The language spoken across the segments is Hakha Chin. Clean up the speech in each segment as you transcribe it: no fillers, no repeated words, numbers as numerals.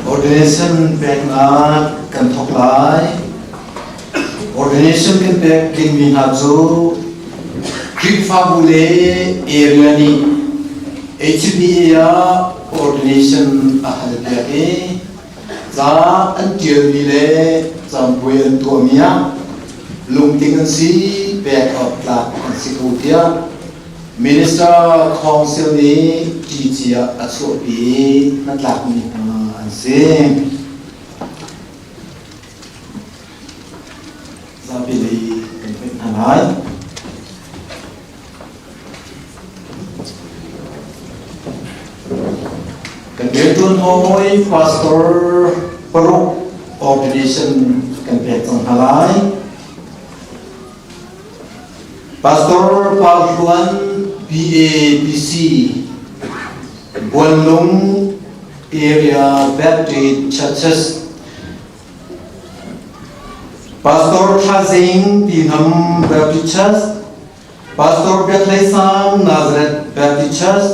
Ordination peknak kan thawk lai. Ordination kan pek dingmi hna cu Khrihfabu le area nih HBA ah ordination a hal piak i ca an ṭialmi le campuai an tuahmi ah lungtling an si pek awk tlak an si ko tiah Minister Council nih ṭici ah a chuahpi i hnatlakmi hna an si. Zapi lei kan pek hna lai. Kan rianṭuan hawi pastor paruk ordination kan pek cang hna lai. Pastor Pau Hluan BABC Buanlung Area Baptist Churches Pastor Thla Zing Tinam Baptist Church Pastor Biak Hlei Sang Nazareth Baptist Church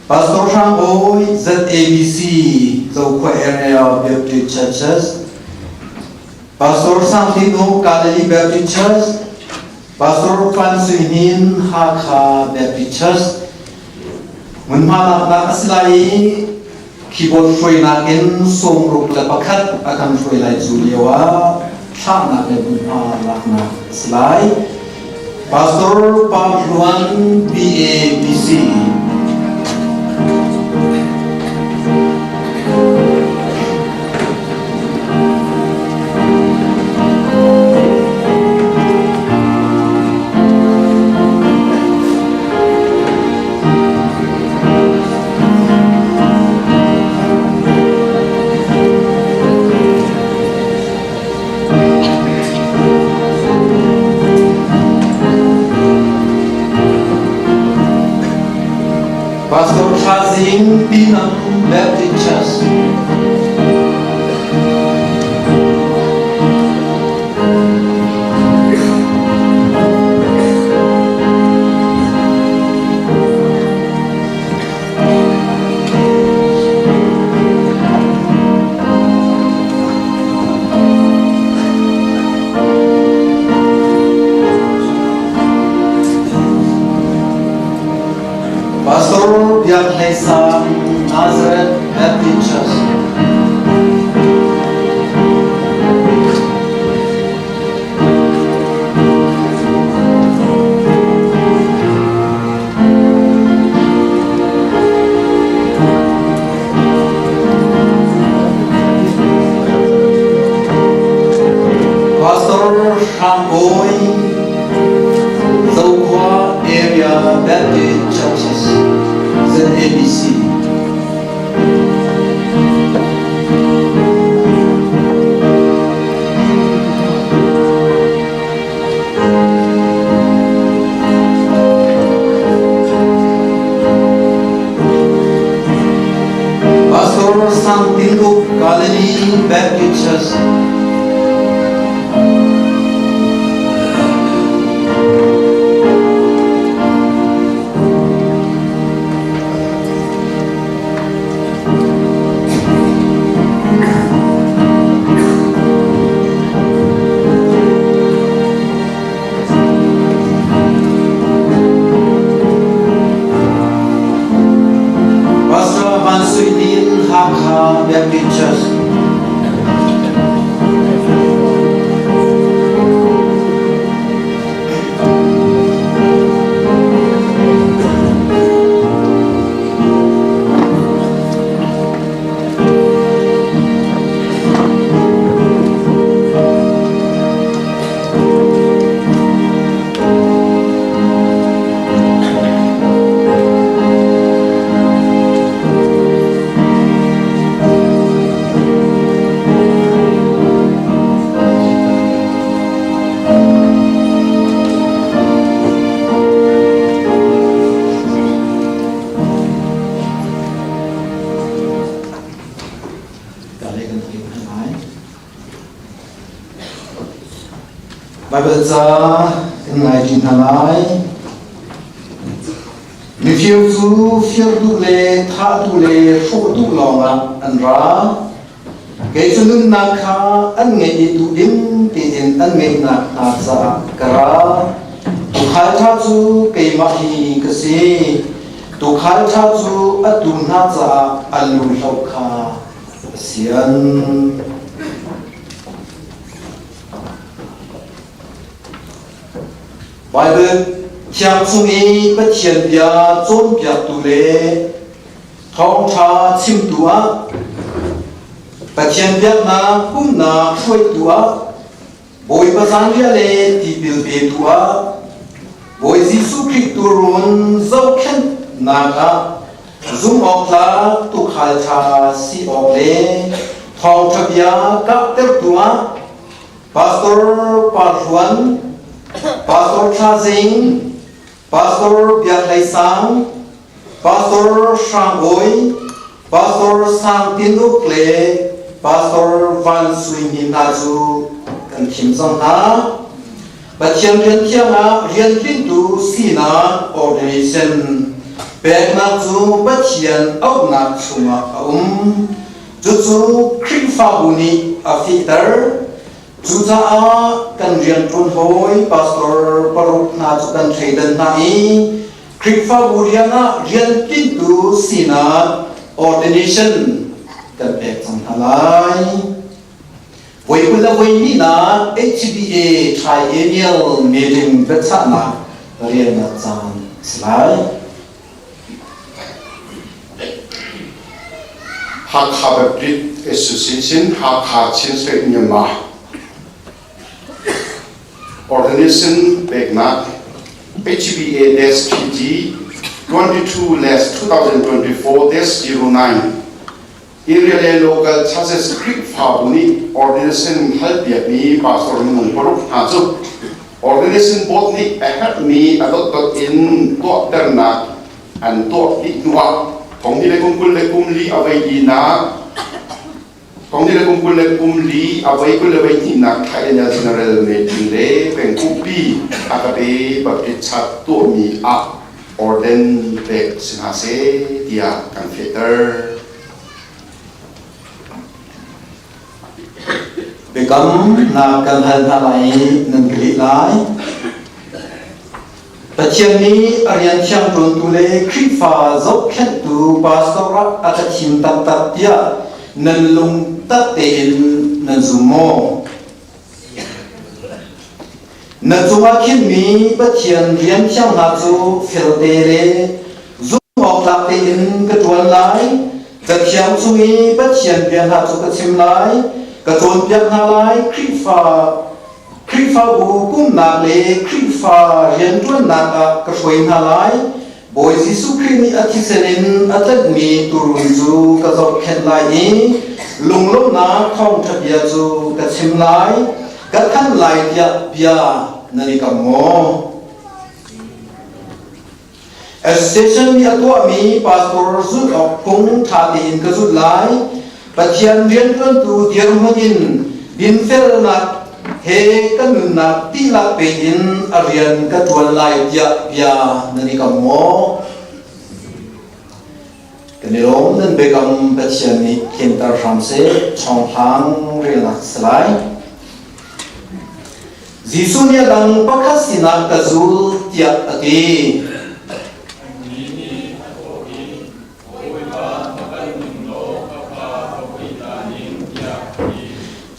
Pastor Hrang Awi ZABC Zokhua Area Baptist Churches Pastor Sang Thin Uk Galilee Baptist Church Pastor Fan Sui Hnin Hakha Baptist Church Hmunhma laknak a si lai i keyboard hruainak in 61 a kan hruai lai cu lio ah thlahnak le hmunhma laknak a si lai. Pastor Pau Hluan BABC Pastor Thla Zing Pinang Baptist Church. Pastor Biak Hlei Sang, Nazareth Baptist Church. Pastor Hrang Bawi, Zokhua Area Baptist Churches, ZABC. Pastor Sang Tin Uk, Galilee Baptist Church. Pastor Van Sui Lin, Hakha Baptist Church. Baibal ca kan ngai ṭi hna lai. Mifir cu fir duh le thah duh le hrawh duh lawngah an ra. Kei cu nunnak kha an ngeih i duhdim tein an ngeihnak hna caah ka ra. Tuukhal ṭha cu keimah hi ka si. Tuukhal ṭha cu a tuu hna caah a lu hloh kha a sian. Baibal Thiang chung i Pathian bia cawnpiaktu le thawngṭha chimtu ah Pathian biaknak pumhnak hruaitu ah Bawipa zanriah le tipil petu ah Bawi Jesuh Khrih tuurun zohkhenhnak ah zumhawktlak tuukhal ṭha si awk le thawngṭha bia kahtertu ah Pastor Pa Hluan, Pastor Thla Zing, Pastor Biak Hlei Sang, Pastor Hrang Awi, Pastor Sang Tin Uk le Pastor Van Sui Hnin hna cu kan thim cang hna. Pathian rian thiang ah rian tlintu sinak ordination peknak cu Pathian auhnak chungah a um. Cucu Khrihfabu nih a fehter. Cucaah kan rianṭuan hawi pastor paruk hna cu kan thleidan hna i Khrihfabu rian ah rian tlintu sinak ordination kan pek cang hna lai. Voi 20 le voi hnihnak HBA Triennial Meeting biachahnak riannak caan a si lai. Hakha Baptist Association Hakha Chin State Myanmar Ordination peknak HBA-PG 22-2024-09 Area le local churches Khrihfabu nih ordination halpiakmi pastor minung paruk hna cu ordination board nih a herhmi a dotdot in tuahternak an tuah dih hnuah thong ni le kum 20 le kum li a vei linak thong ni le kum 20 le kum li a vei 20 le vei hnihnak thla general meeting le pengkupi Agape Baptist Church tuahmi ah orden pek si hna seh tiah kan fehter. Biakam nak kan hal hna lai i nan ka leh lai. Pathian nih a rian thiang ṭuantu le Khrihfa zohkhenhtu pastor ah a ka thim taktak tiah nan lung tak tein nan zum maw? Na cungah khinmi Pathian rian thiang hna cu felte le zumhawktlak tein ka ṭuan lai. Cathiang chung i Pathian bia hna cu ka chim lai, ka cawnpiak hna lai. Khrihfa Khrihfabu pumhnak le Khrihfa rianṭuannak ah ka hruai hna lai. Bawi Jesuh Khrih nih a thisen in a tlanhmi tuurun cu ka zohkhenh lai i lunglawmhnak thawngṭha bia cu ka chim lai, ka thanh lai tiah bia nan i kam maw? Association nih a tuahmi pastor zulh awk phung ṭha tein ka zulh lai. Pathian rianṭuantu dirhmun in dinfelnak he ka nunnak dihlak tein a rian ka ṭuan lai tiah bia nan i kam maw? Kan i lawm nan biakam Pathian nih tlinter hram seh, chawnghlang relnak si lai. Jesuh nih a dang pakhat sinah ka zul tiah a ti.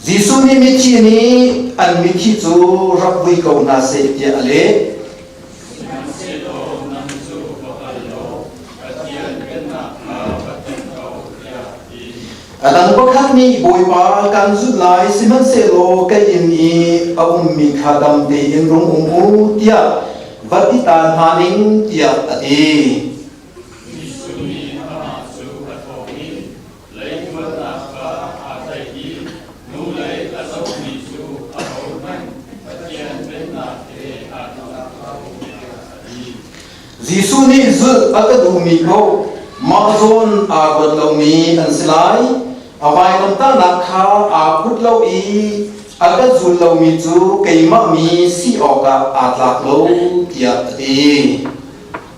Jesuh nih mithi nih an mithi cu rak vui ko hna seh tiah a leh. A dang pakhat nih Bawipa kan zulh lai sihmanhsehlaw ka inn i a ummi kha dam tein rung um u tiah va ti ta hna ning tiah a ti. Jesuh nih amah cu a thawh i leikualnak kha aa tlaih i hnulei a zohmi cu ahohmanh Pathian Pennak he aa tlak lo tiah a ti. Jesuh nih zulh a ka duhmi paoh mah zawn aa ruat lomi an si lai. A vailamtahnak kha aa put lo i A ka zul lomi cu keimah mi si awkah aa tlak lo tiah a ti.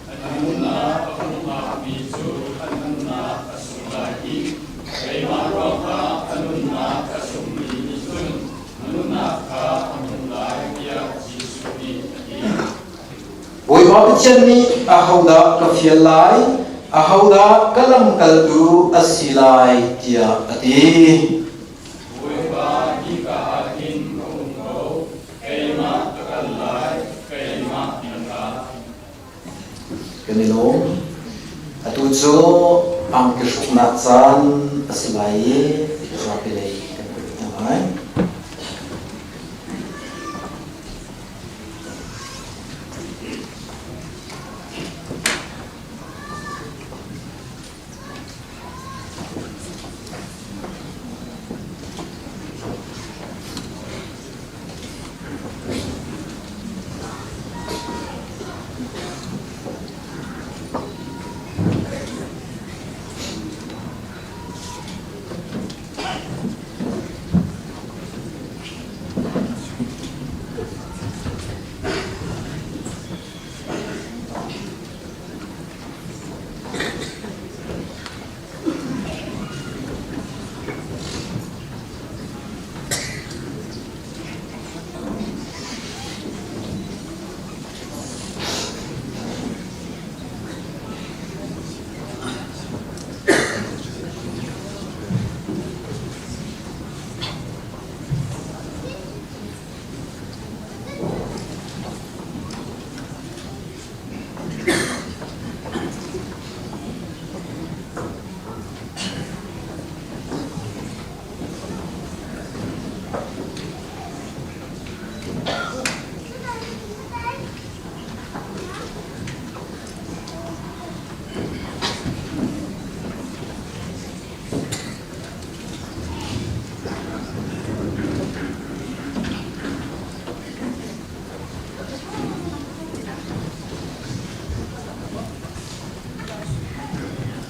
A nunnak a humhakmi cu a nunnak a sung lai i keimah ruangah a nunnak a sungmi nih cun nunnak kha a hmuh lai tiah Jesuh nih a ti. Bawipa Pathian nih ahodah ka fial lai, ahodah ka lamkaltu a si lai tiah a ti. Bawipa hika ah hin ka um ko, keimah ka kal lai, keimah na ra. Kan i lawm. Atu cu angki hruknak caan a si lai i zapi lei kan put hna lai.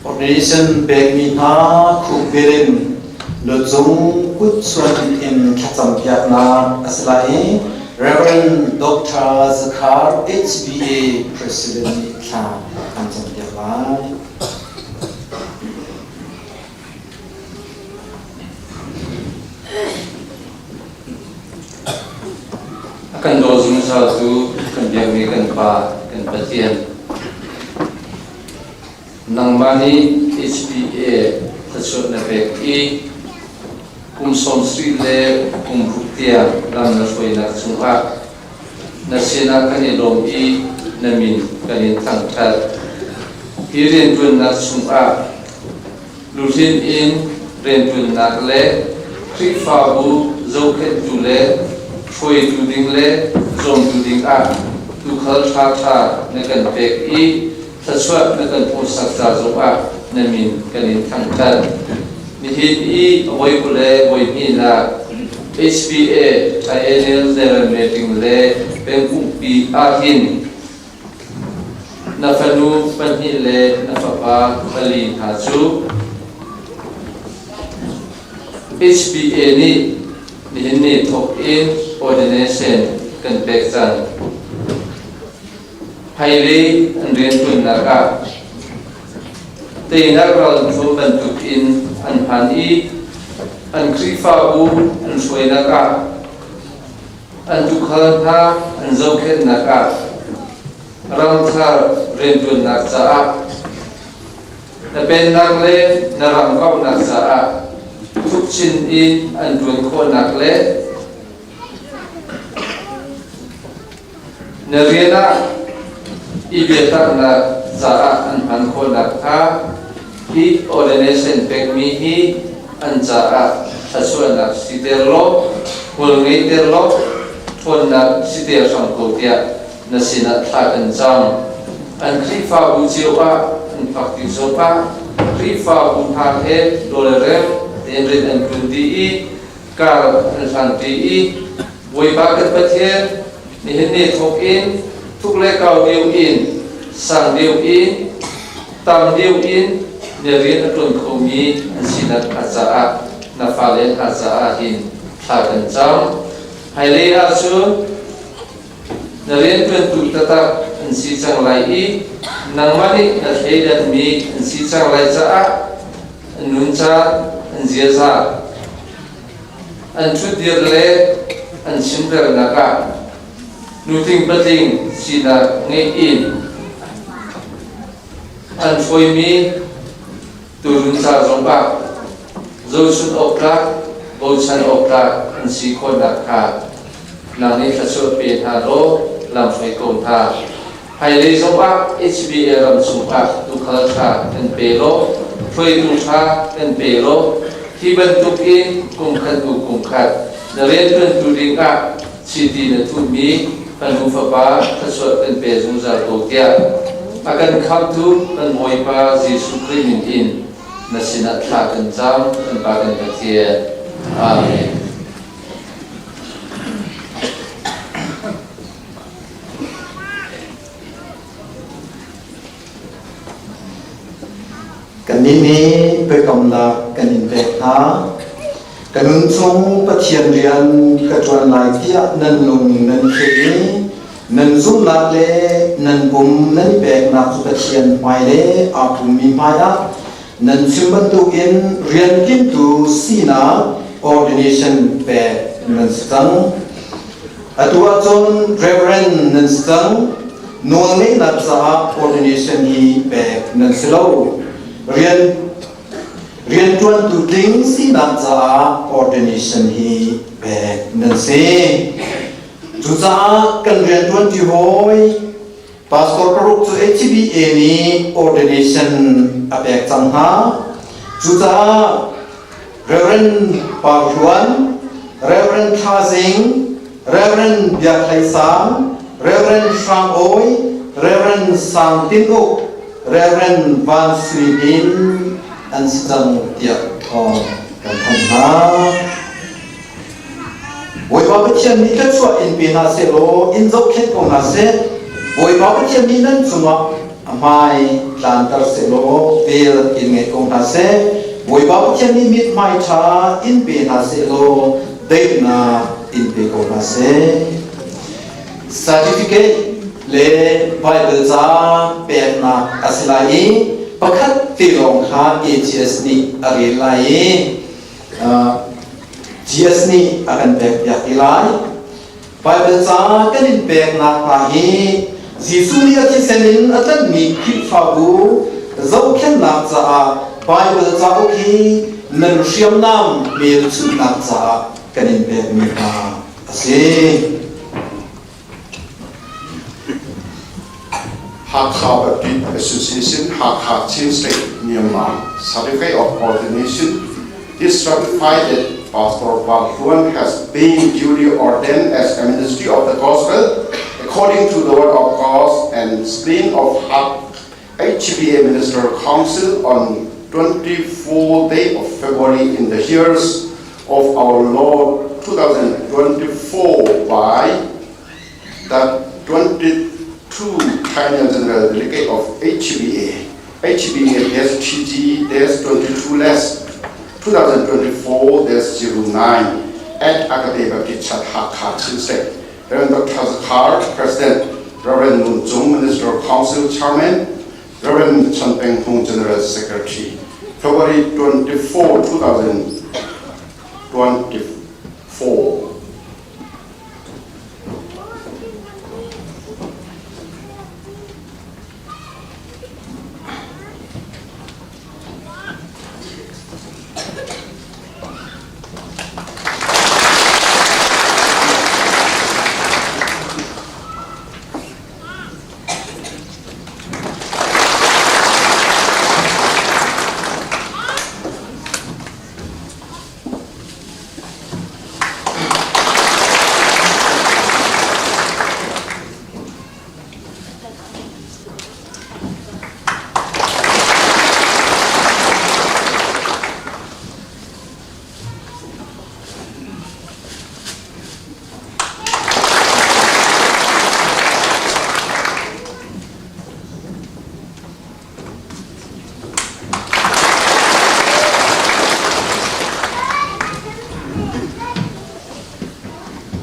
Ordination pekmi hna khukbil in lucung kutchuan in thlacam piaknak a si lai i Reverend Dr. Zakhar HBA President nih thla an campiak lai. A kan daw zungzaltu kan biakmi kan Pa, kan Pathian. Nangmah nih HBA thluachuah na pek i kum 70 le kum ruk tiang lam na hruainak cungah na sinah kan i lawm i na min kan in thangṭhat. Hi rianṭuannak chungah luhlin in rianṭuannak le Khrihfabu zohkhenhtu le hruaitu ding le zuamtu dingah tuukhal ṭhaṭha na kan pek i thluachuah na kan hmuhsak ca zongah na min kan in thangṭhat. Nihin i a voi 20 le voi hnihnak HBA Triennial General Meeting le pengkumpi ahhin na fanu pahnih le na fapa pali hna cu HBA nih nihin ni thawk in ordination kan pek cang. Hmailei an rianṭuannak ah teinak ral cu bantukin an hman i an Khrihfabu an hruainak ah an tuukhal hna an zohkhenhnak ah ramthar rianṭuannak caah na pennak le na ram kauhnak caah thukchin in an ṭuan khawhnak le Na rian ah i biataknak caah an hman khawh nakhnga hi ordination pekmi hi an caah thluachuahnak siter law, hmual ngeiter law, ṭhawnnak siter hram ko tiah na sinah thla kan cam. An Khrihfabu cio ah an fak ti zongah Khrihfabu hna he dawlrem tein rian an ṭuan dih i kar an hlangṭi i Bawipa kan Pathian nihin ni thawk in thuk le kau deuh in sang deuh in tam deuh in na rian a ṭuan khomi an sinak hnga caah na fale hna caah hin thla kan cam. Hmailei ahcun na rianṭuantu taktak an si cang lai i nangmah nih na thleidanmi an si cang lai caah an nuncan, an ziaza, an ṭhutdir le an chimrelnak ah nutling patling sinak ngeih in an hruaimi tuurun ca zongah zohchunh awk tlak, bochan awk tlak an si khawh nakhnga nang nih thluachuah pe hna law lam hruai ko hna. Hmailei zongah HBA ram chungah tuukhal ṭha kan pe law, hruaitu ṭha kan pe law, hi bantukin kum khat hnu kum khat na rianṭuantu dingah chiti na thuhmi fanu fapa thluachuah kan pe zungzal ko tiah a kan khamhtu kan Bawipa Jesuh Khrih min in na sinah thla kan cam kan Pa kan Pathian. Amen. Kannih nih biakamnak kan in pek hna. Ka nun chung Pathian rian ka ṭuan lai tiah nan lung nan theh i nan zumhnak le nan pum nan i peknak cu Pathian hmai le aa pummi hmaiah nan chim bantukin rian kimtu sinak ordination pek nan si cang. Atu ahcun Reverend nan si cang. Nawlngeihnak caah ordination hi pek nan si lo. Rian rianṭuantu tling sinak caah ordination hi pek nan si. Cucaah kan rianṭuanṭi hawi Pastor paruk cu HBA nih ordination a pek cang hna. Cucaah Reverend Par Hluan, Reverend Thla Zing, Reverend Biak Hlei Sang, Reverend Hrang Awi, Reverend Sang Tin Uk, Reverend Van Sui Hnin an si cang tiah thawng kan thanh hna. Bawipa Pathian nih thluachuah in pe hna sehlaw in zohkhenh ko hna seh. Bawipa Pathian nih nan cungah a hmai tlanter sehlaw vel in ngei ko hna seh. Bawipa Pathian nih mithmai ṭha in pe hna sehlaw daihnak in pe ko hna seh. Certificate le Bible ca peknak a si lai i pakhat te lawng kha AGS nih a rel lai i GS nih a kan pekpiak ti lai. Baibal ca kan in peknak hna hi Jesuh nih a thisen in a tlanhmi Khrihfabu zohkhenhnak caah Baibal cauk hi nan hriamnam hmelchunhnak caah kan in pekmi hna a si. Hakha Baptist Association Hakha Chin State Myanmar Certificate of Ordination is certified that Pastor Wang Hluan has been duly ordained as a ministry of the gospel according to the word of God and spleen of Hak HBA Minister Council on 24th day of February in the years of our Lord 2024 by the 22 Final General Delegate of HBA, HBA-TG-22 2024-09 at Agape Baptist Church, Hakha, Chin State. Reverend Dr. Zakhar, President, Reverend Moon Chung, Minister Council Chairman, Reverend Chan Peng Hong, General Secretary. February 24, 2024.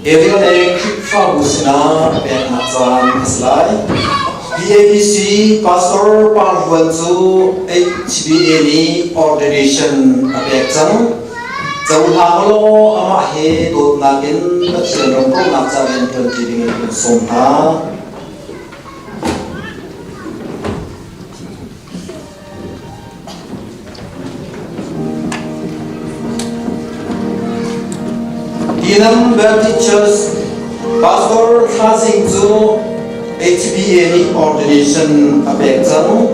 Area le Khrihfabu sinah peknak caan a si lai. PABC Pastor Pa Hluan cu HBA nih ordination a pek cang. Cohlang law amah he dawtnak in Pathian ram kauhnak ca rian ṭuanṭi dingin kan sawm hna. Tinam Baptist Church Pastor Thla Zing cu HBA nih ordination a pek cang.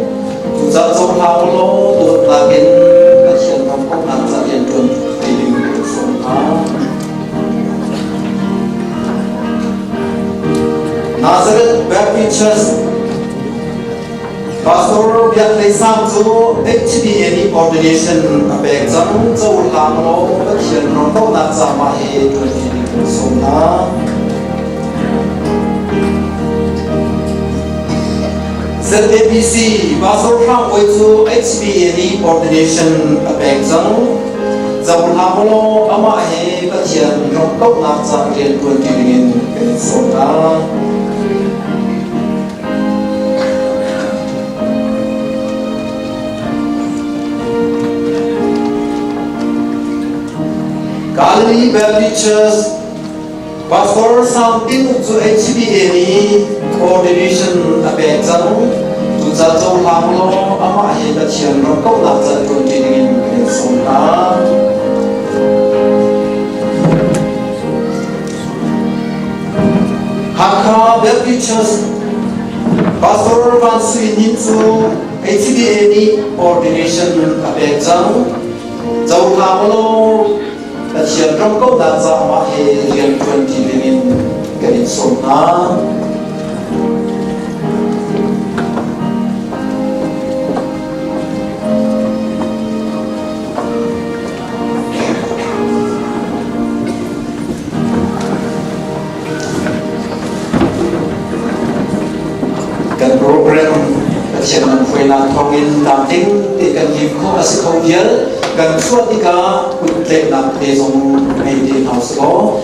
Cucaah cohlang law dawtnak in Pathian ram kauhnak ca rian ṭuan ding kan sawm hna. Nazareth Baptist Church Pastor Biak Hlei Sang cu HBA nih ordination a pek cang. Cohlang law Pathian ram kauhnak ca mah hi ṭuanṭi ding kan sawm hna. ZABC Pastor Hrang Bawi cu HBA nih ordination a pek cang. Cohlang law amah he Pathian ram kauhnak ca rian ṭuanṭi dingin kan in sawm hna. Galilee Baptist Church Pastor Sang Tin Uk cu HBA nih ordination a pek cang. Cucaah cohlang law amah he Pathian ram kauhnak ca ṭuanṭi dingin kan in sawm hna. Hakha Baptist Church Pastor Van Sui Hnin cu HBA nih ordination a pek cang. Cohlang law Pathian ram kauhnak caah he rian ṭuanṭi dingin kan in sawm hna. Kan program Pathian nan hruainak thawngin tlamtling te kan lim khawh a si kho vial. Kan chuah tikah kut tlaihnak te zong ngei te hna usih law.